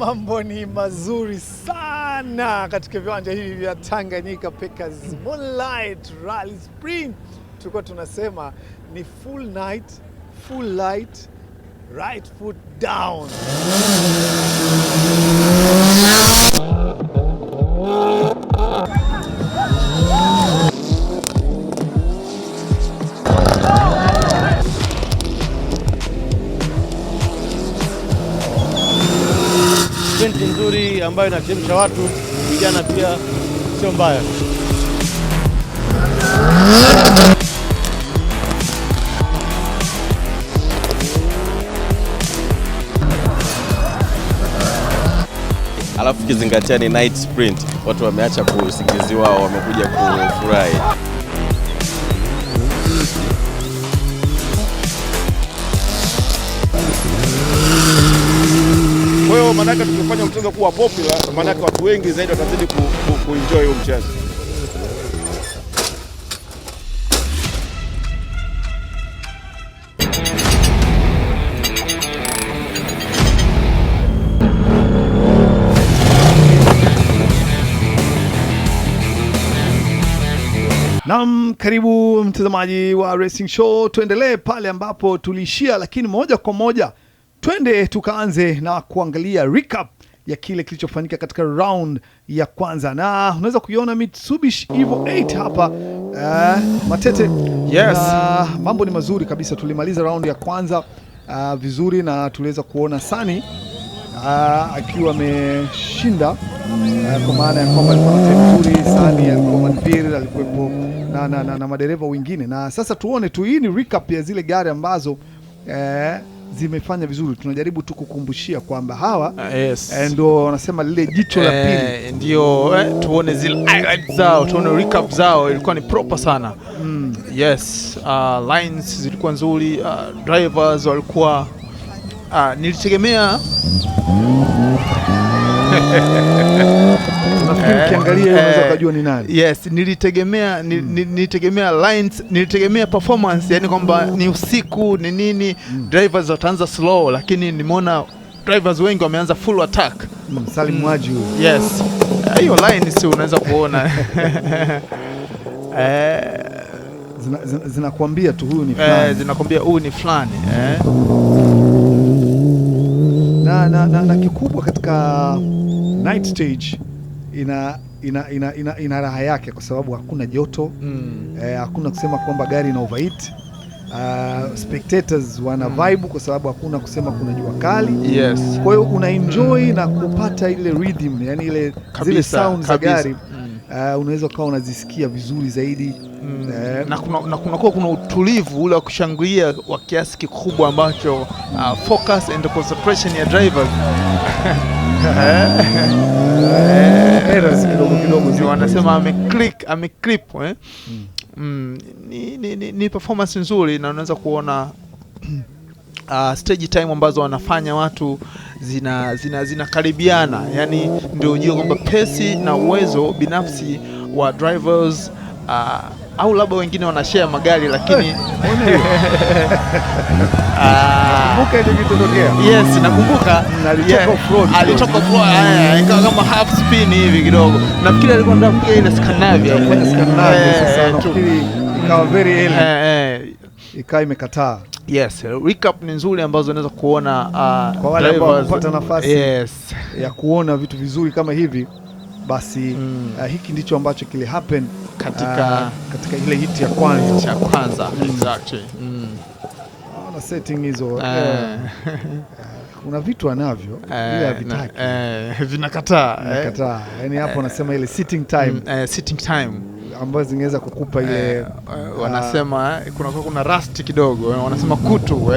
Mambo ni mazuri sana katika viwanja hivi vya Tanganyika Packers Moonlight Rally Sprint. Tulikuwa tunasema ni full night, full light, right foot down. Sprint nzuri ambayo inachemsha watu, vijana pia sio mbaya. Alafu kizingatia ni night sprint, watu wameacha kuusingizi wao, wamekuja kufurahi. Kwa hiyo maanake tukifanya mchezo kuwa popular, maanake watu wengi zaidi watazidi kuenjoy huu mchezo. Naam, karibu mtazamaji wa Racing Show, tuendelee pale ambapo tuliishia, lakini moja kwa moja twende tukaanze na kuangalia recap ya kile kilichofanyika katika round ya kwanza, na unaweza kuiona Mitsubishi Evo 8 hapa Matete. Yes. Na mambo ni mazuri kabisa, tulimaliza round ya kwanza vizuri na tuliweza kuona Sani akiwa ameshinda kwa maana ya kwamba alikuwa na time nzuri. Sani alikuwa Manvir, alikuwepo na madereva wengine, na sasa tuone tu, hii ni recap ya zile gari ambazo zimefanya vizuri. Tunajaribu tu kukumbushia kwamba hawa Yes. ndo wanasema lile jicho la pili. Ndio tuone zile highlights zao, tuone recap zao, ilikuwa ni proper sana. Yes, lines zilikuwa nzuri, drivers walikuwa nilitegemea Nafikiri ukiangalia hiyo unaweza ukajua ni nani. Yes, nilitegemea nilitegemea lines, nilitegemea performance, yani kwamba ni usiku ni nini, drivers wataanza slow, lakini nimeona drivers wengi wameanza full attack. Salim Mwaji huyo. Yes. Hiyo line si unaweza kuona Zinakuambia tu huyu ni fulani. Zinakwambia huyu ni fulani. Na kikubwa katika night stage ina raha yake kwa sababu hakuna joto. Hakuna kusema kwamba gari ina overheat. Spectators wana vibe kwa sababu hakuna kusema kuna jua kali. Yes. Kwa hiyo una enjoy na kupata ile rhythm, yani ile zile sound za gari. Unaweza ukawa unazisikia vizuri zaidi. Na kunakuwa kuna utulivu ule wa kushangilia wa kiasi kikubwa ambacho focus and concentration ya drivers Errors kidogo kidogo ndio zipo. wanasema ameclick. Ni performance nzuri na unaweza kuona stage time ambazo wanafanya watu zinakaribiana, yani ndio ujue kwamba pace na uwezo binafsi wa drivers au labda wengine wanashare magari lakini Kumbuka ile kilitokea. Yes, nakumbuka. Alitoka off-road kidogo. Alitoka off-road, ikawa kama half spin hivi kidogo. Nafikiri alikuwa anataka kupiga ile Scandinavia. Alikuwa Scandinavia, sasa tu. nafikiri ikawa very early. Ikawa imekataa. Yes, recap ni nzuri ambazo unaweza kuona kwa wale ambao drivers. hawakupata nafasi Yes. ya kuona vitu vizuri kama hivi, basi hiki ndicho ambacho kile happen katika ile heat ya kwanza. Cha kwanza, exactly. Na setting hizo, kuna vitu anavyo ila havitaki. Vinakataa. Vinakataa. Yaani hapo wanasema ile sitting time. Sitting time ambazo zingeweza kukupa ile, Wanasema kuna rust kidogo, wanasema kutu.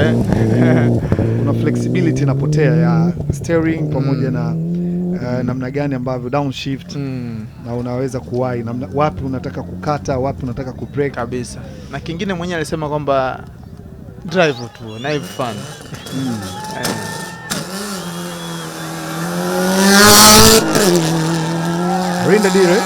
Kuna flexibility inapotea ya steering pamoja na namna gani ambavyo downshift na unaweza kuwahi namna, wapi unataka kukata, wapi unataka kubreak kabisa. Na kingine mwenyewe alisema kwamba drive tu na have fun. Rinda Dire.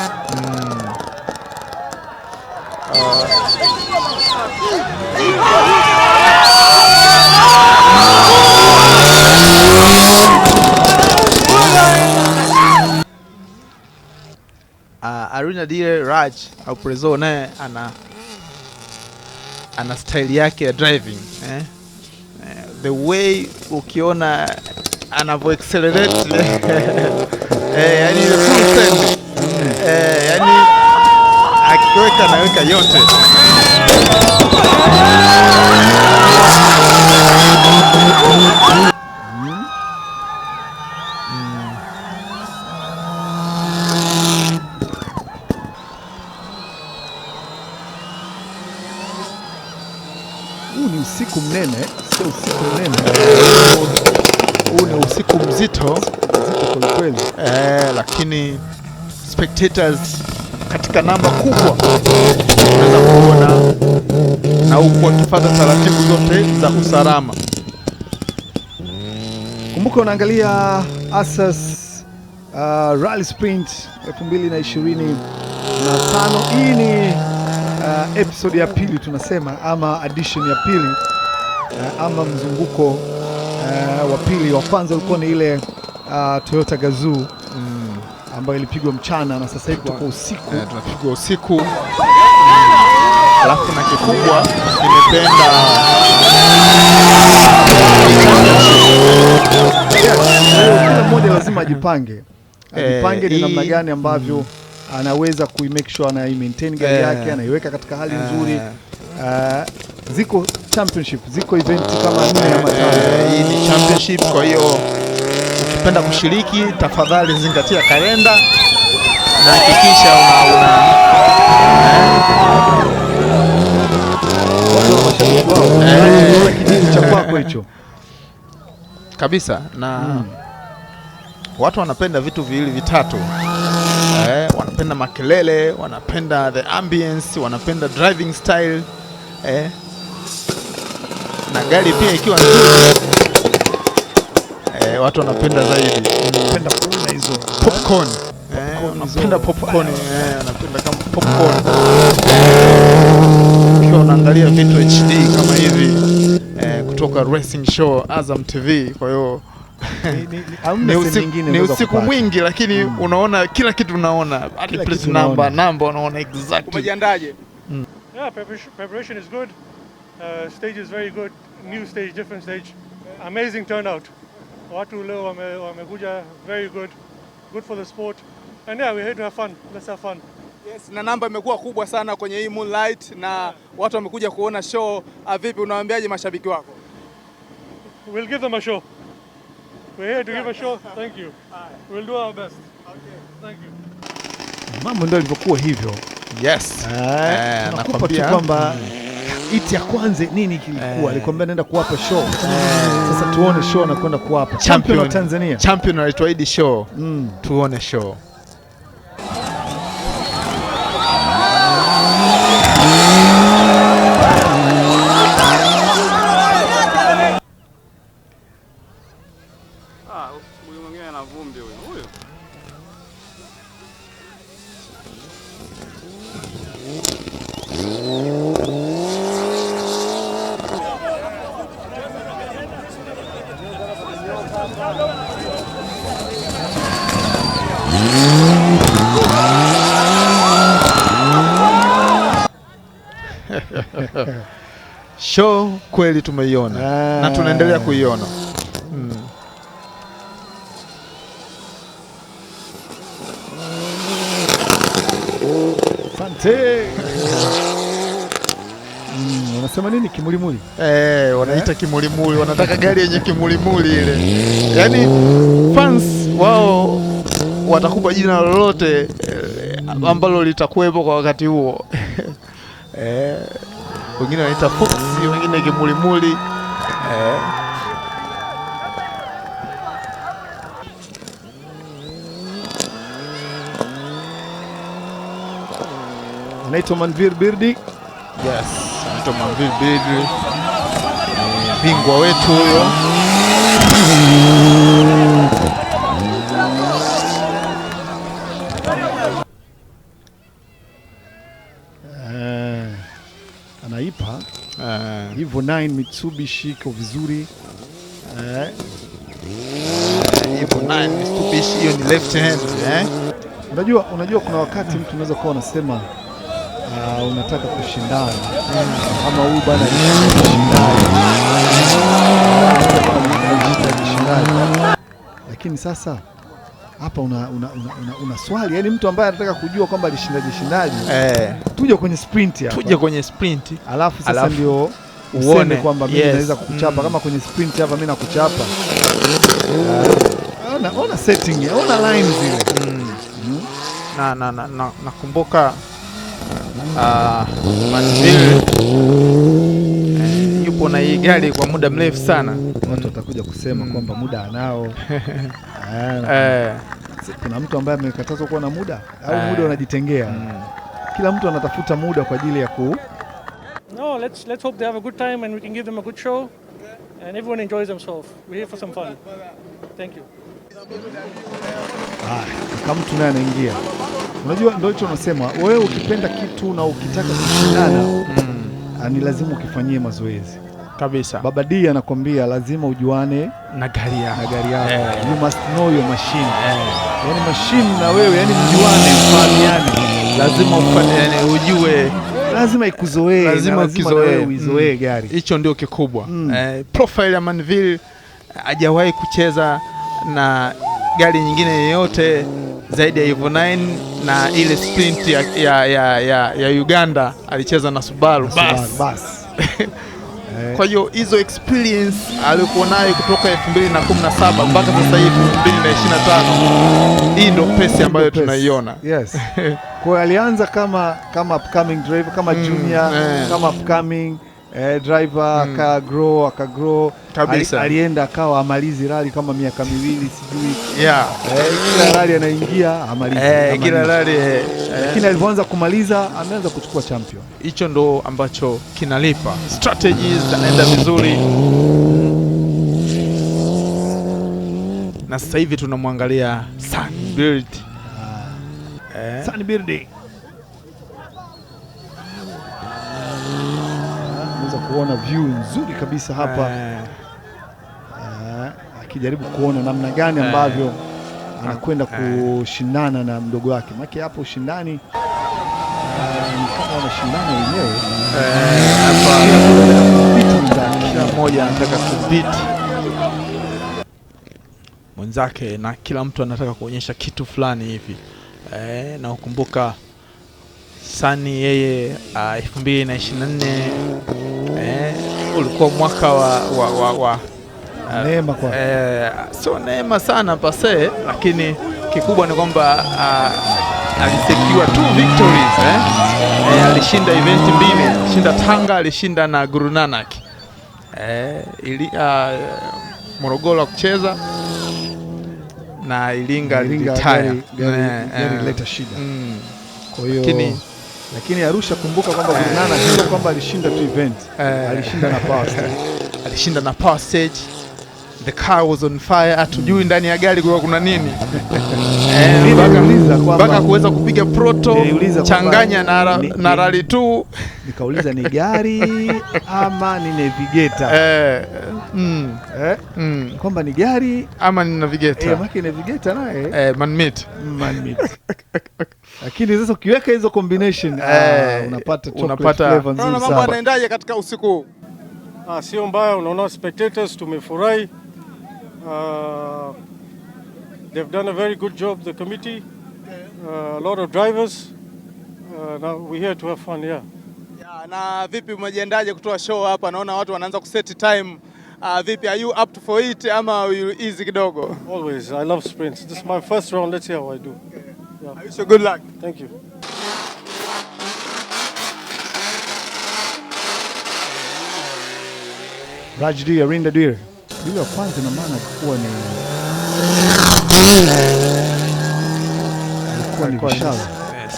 Aruna Dile Raj au Prezo naye ana style yake ya driving, eh? The way ukiona anavyo accelerate, yani ile full send, yani akiweka anaweka yote. Huu ni usiku mnene, sio usiku mnene. Huu ni usiku mzito. Mzito kwelikweli. Lakini spectators katika namba kubwa unaweza kuona, na huku wakifuata taratibu zote za usalama. Kumbuka unaangalia Asas Rally Sprint 2025. Hii ni episode ya pili tunasema, ama edition ya pili, ama mzunguko wa pili. Wa kwanza ulikuwa ni ile Toyota Gazoo ambayo ilipigwa mchana na sasa hivi tuko usiku. Tunapigwa usiku. Alafu na kikubwa nimependa Yes, kila mmoja lazima ajipange, ajipange ni namna gani ambavyo anaweza kui make sure ana maintain gari yake, anaiweka katika hali nzuri. Ziko championship, ziko event kama nne ama tano. Hii ni championship, kwa hiyo ukipenda kushiriki tafadhali zingatia kalenda na hakikisha una Watu wana mashabiki wao. Kijiji cha kwako hicho. Kabisa na watu wanapenda vitu viwili vitatu. Wanapenda makelele, wanapenda the ambience, wanapenda driving style, na gari pia ikiwa nzuri, watu wanapenda zaidi. Napenda kuona hizo Popcorn. Popcorn Wanapenda hizo. Popcorn, wanapenda kama popcorn. Ukiwa unaangalia vitu HD kama hivi, kutoka Racing Show Azam TV, kwa hiyo Hamna ni sehemu usiku, nyingine ni unaweza usiku kupata. mwingi lakini unaona kila kitu, unaona hadi Kila plate kitu number, unaona. Namba unaona exactly. Umejiandaje? Yeah, preparation is good. Stage is very good. New stage, different stage. Amazing turnout. Watu leo wamekuja, very good. Good for the sport. And yeah, we're here to have fun. Let's have fun. Yes, na namba imekuwa kubwa sana kwenye hii Moonlight na watu wamekuja kuona show. Vipi, unawaambiaje mashabiki wako? We'll give them a show. We're here to give a show. Thank you. We'll do our best. Thank you. Mambo ndio yalivyokuwa hivyo. Yes. Tunakupa tu Nakwambia. kwamba iti ya kwanza nini kilikuwa, alikwambia naenda kuwapa show. Sasa tuone show anakwenda kuwapa champion wa Tanzania. Champion alituahidi show. Tuone show. Huyu mwingine ana vumbi huyu. Huyu. Show kweli tumeiona na tunaendelea kuiona. Asante. Wanasema nini kimulimuli? Wanaita kimulimuli, wanataka gari yenye kimulimuli ile. Yaani fans wao watakupa jina lolote ambalo litakuwepo kwa wakati huo. Wengine wanaita fox, wengine kimulimuli. Anaitwa Manvir Birdi. Yes, anaitwa Manvir Birdi. Bingwa wetu huyo. Anaipa Evo 9 Mitsubishi iko vizuri. Evo 9 Mitsubishi, hiyo ni left hand, eh? Unajua kuna wakati mtu unaweza kuwa unasema unataka kushindana ama huyu bana kushindana, lakini sasa hapa una swali, yani mtu ambaye anataka kujua kwamba alishindaje shindaje, tuje kwenye sprint hapa, tuje kwenye sprint alafu sasa ndio uone kwamba mimi naweza kukuchapa kama kwenye sprint hapa mimi nakuchapa. Ona setting, ona lines zile. Na nakumbuka Manville yupo na hii gari kwa muda mrefu sana. Watu watakuja kusema kwamba muda anao. Kuna mtu ambaye amekatazwa kuwa na muda au muda unajitengea. Kila mtu anatafuta muda kwa ajili ya ku. No, let's hope they have a good time and we can give them a good show and everyone enjoys themselves. We're here for some fun. Thank you. Kama mtu naye anaingia. Unajua ndio hicho unasema, wewe ukipenda kitu na ukitaka kushindana ni lazima ukifanyie mazoezi. Kabisa. Baba D anakuambia lazima ujuane na gari yako. Na gari yako. You must know your machine. Yaani machine na wewe, yani mjuane, mfahamiane. Lazima ufanye, yani ujue, lazima ikuzoee, lazima ukizoee, uizoee gari. Hicho ndio kikubwa. Profile ya Manville hajawahi kucheza na gari nyingine yoyote zaidi ya Evo 9 na ile sprint ya Uganda alicheza na Subaru. Bas. Kwa hiyo hizo experience aliyokuwa nayo kutoka 2017 mpaka sasa hivi 2025, hii ndio pesa ambayo tunaiona. Yes. Kwa hiyo alianza kama upcoming driver, kama junior, kama upcoming driver, akagrow kabisa. Alienda akawa amalizi rally kama miaka miwili sijui. Yeah. Kila rally anaingia amalizi. Kila rally lakini alipoanza kumaliza ameanza kuchukua champion. Hicho ndo ambacho kinalipa. Strategies zinaenda vizuri. Na sasa hivi tunamwangalia Sunny Bird. Sunny Bird. Unaweza kuona view nzuri kabisa hapa. Akijaribu kuona namna gani ambavyo anakwenda kushindana na mdogo wake. Maana hapo ushindani kama wanashindana wenyewe. Hapa kila mmoja anataka kubit mwenzake na kila mtu anataka kuonyesha kitu fulani hivi. Na ukumbuka Sunny yeye 2024 ulikuwa mwaka wa neema kwa. Sio neema sana pase, lakini kikubwa ni kwamba alisecure 2 victories. Alishinda event mbili, alishinda Tanga, alishinda na Guru Nanak. Morogoro kucheza na Iringa retire. Gari leta shida. Kwa hiyo lakini Arusha, kumbuka kwamba Guru Nanak sio kwamba alishinda tu event, alishinda na power stage. Alishinda na power stage. The car was on fire. Hatujui ndani ya gari kulikuwa kuna nini. Mpaka kuweza kupiga proto changanya na rally 2. Nikauliza ni gari ama ni navigator? Kwamba ni gari ama ni navigator. Maana navigator naye man meet. Man meet. Lakini sasa ukiweka hizo combination unapata chocolate flavor nzuri sana. Mambo yanaendaje katika usiku huu? Sio mbaya, unaona spectators tumefurahi. They've done a very good job, the committee. A lot of drivers. Now we're here to have fun, yeah. Yeah, na vipi umejiandaje kutoa show hapa? Naona watu wanaanza kuset time. Vipi, are you up for it ama you easy kidogo? Always, I love sprints. This is my first round, let's see how I do. Yeah. I wish you good luck. Thank you. Raj Deer, Rinda Deer. Yule wa kwanza na maana alikuwa ni Vishal.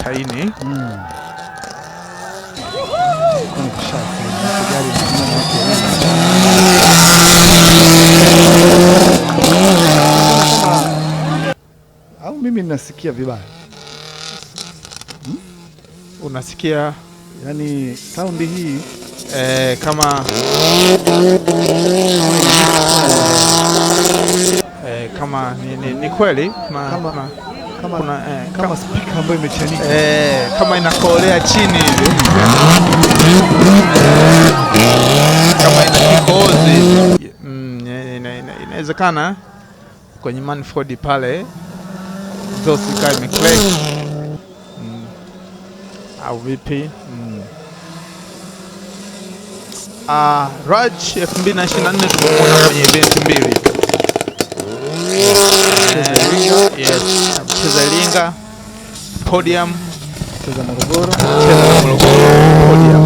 Saini. Alikuwa ni Vishal. Gari au mimi ninasikia vibaya? Unasikia yani sound hii kama kama ni kweli Kama, kuna kama speaker ambayo imechanika. Kama inakolea chini hivi, kama ina kikohozi. Inawezekana kwenye manifold pale exhaust ikawa imecrack au vipi? Raj 2024 tumemwona kwenye event mbili. Yes, cheza Iringa podium, Cheza Morogoro. Cheza na Morogoro podium.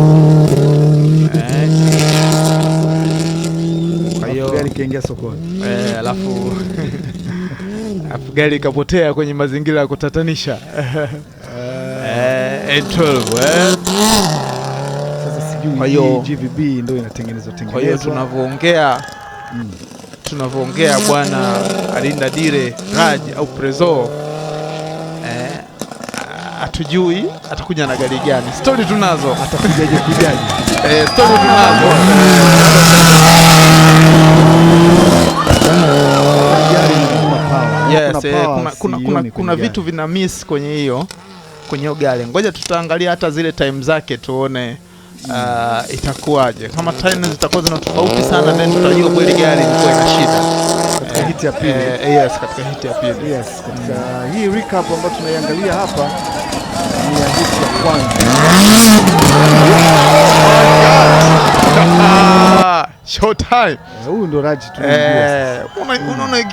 Kwa hiyo Gari ikaingia sokoni. Alafu gari ikapotea kwenye mazingira ya kutatanisha. A12. Sasa sijui Kwa hiyo- hii GVB ndio inatengenezwa Kwa hiyo tengenezwa. tunavyoongea bwana Arinda Dire Raj au Prezo, hatujui atakuja na gari gani. Story tunazo. Atakujaje kujaje? Story tunazo. Gari inazima power. Yes, Kuna power kuna sioni kuna kwenye vitu gari. vina miss kwenye hiyo gari. Ngoja tutaangalia hata zile time zake tuone itakuwaje. Kama time zitakuwa zina tofauti sana, then tutajua kweli gari ilikuwa ina shida. Katika heat ya pili. Yes, katika heat ya pili. Yes, katika hii recap ambayo tunaiangalia hapa ni ya heat ya kwanza. Ah, short time. Huyu ndo Raj tunamjua sasa. Unaona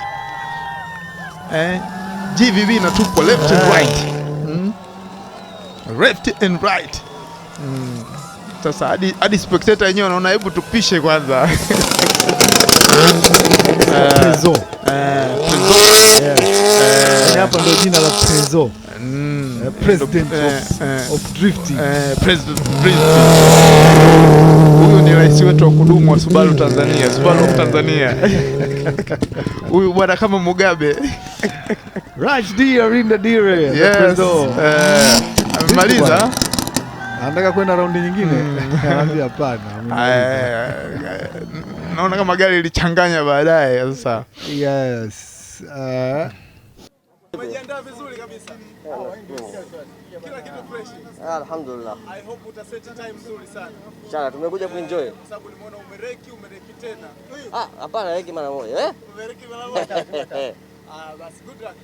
GVB inatupwa left and right. Left and right. Sasa hadi spectator yenyewe anaona hebu tupishe kwanza. Prezo. Prezo. Yes. Yaani hapa ndo jina la Prezo. President of drifting. President Drifting. Huyu ni rais wetu wa kudumu wa Subaru Tanzania, Subaru of Tanzania. Huyu bwana kama Mugabe. Raj D Arinda Dire. The Yes. Prezo. Amemaliza. Anataka kwenda raundi nyingine. Anaambia hapana. Amemaliza. Naona kama gari ilichanganya baadaye sasa. Yes. Umejiandaa vizuri kabisa. Kila kitu fresh. Alhamdulillah. I hope utaset time nzuri sana. Inshallah tumekuja kuenjoy. Kwa sababu nimeona umereki, umereki tena. Ah, hapana, reki mara moja eh? Umereki mara moja. Ah, basi good luck.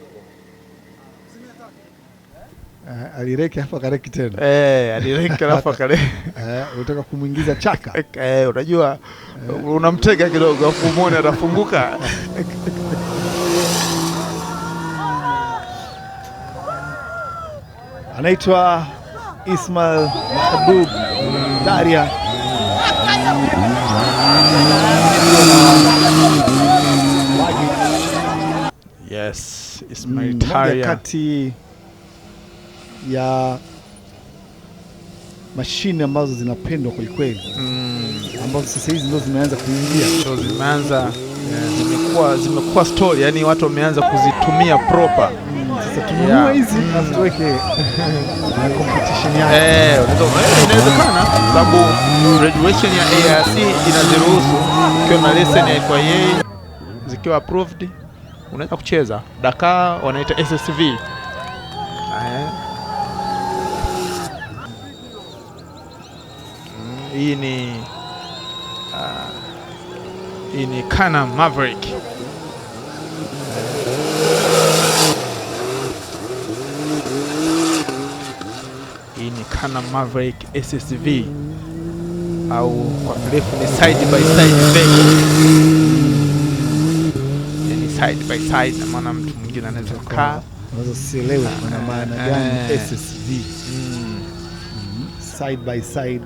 Alireki hapa kareki tena. Alireki alafu akale. Unataka kumwingiza chaka. Unajua unamtega kidogo afu umuone atafunguka. Anaitwa Ismail Mahbub Daria. Yes, Ismail Moja Taria. kati ya mashine ambazo zinapendwa kwelikweli, ambazo sasa hizi ndo zimeanza kuingia. Ndo zimeanza, zimekuwa story, yani watu wameanza kuzitumia proper. Sasa tununue hizi alafu tuweke na competition yake. Inawezekana sababu regulation ya ARC inaziruhusu ukiwa na leseni ya FIA zikiwa approved unaweza kucheza. Dakar wanaita SSV. Hii ni Can-Am Maverick. Hii ni Can-Am Maverick SSV au kwa kirefu ni side by side vehicle. Yani side by side, na maana mtu mwingine anaweza kukaa. Unaweza usielewe kuna maana gani SSV. Side by side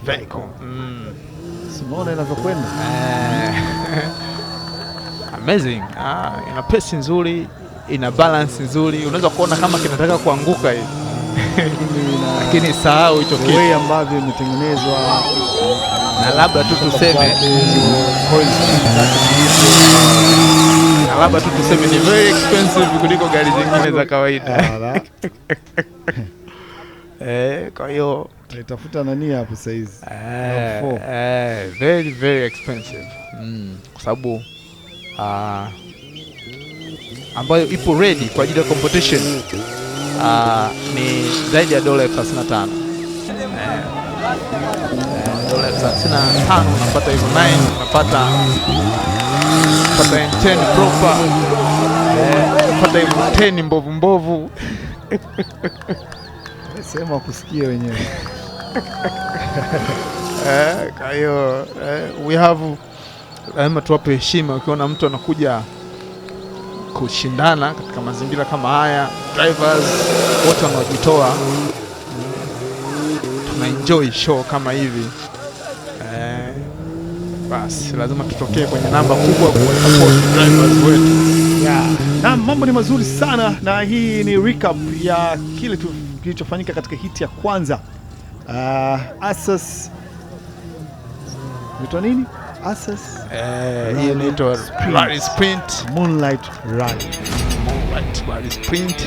vehicle. Si unaona inavyokwenda? Amazing. Ah, ina pace nzuri, ina balance nzuri. Unaweza kuona kama kinataka kuanguka hivi. Lakini sahau hicho The kitu. way ambavyo imetengenezwa Na labda tu tuseme coil spring zake zilivyo. Na labda tu tuseme ni very expensive kuliko gari zingine za kawaida. Ala. Kwa hiyo Utaitafuta nani hapo saizi? RAV4. Very very expensive. Kwa sababu ambayo ipo ready kwa ajili ya competition ni zaidi ya dola 35,000. Dola 35,000 unapata Evo 9, unapata M10 proper, unapata Evo 10 mbovu mbovu. Sema wakusikie wenyewe. Kwa hiyo we have, lazima tuwape heshima. Ukiona mtu anakuja kushindana katika mazingira kama haya, drivers wote wanaojitoa, tuna enjoy show kama hivi, basi lazima tutokee kwenye namba kubwa kuwasupport drivers wetu. Yeah. Na mambo ni mazuri sana, na hii ni recap ya kile kilichofanyika katika heat ya kwanza. Asas inaitwa nini? Asas Hii inaitwa Sprint. Rally Sprint. Moonlight Rally. Moonlight Rally Sprint.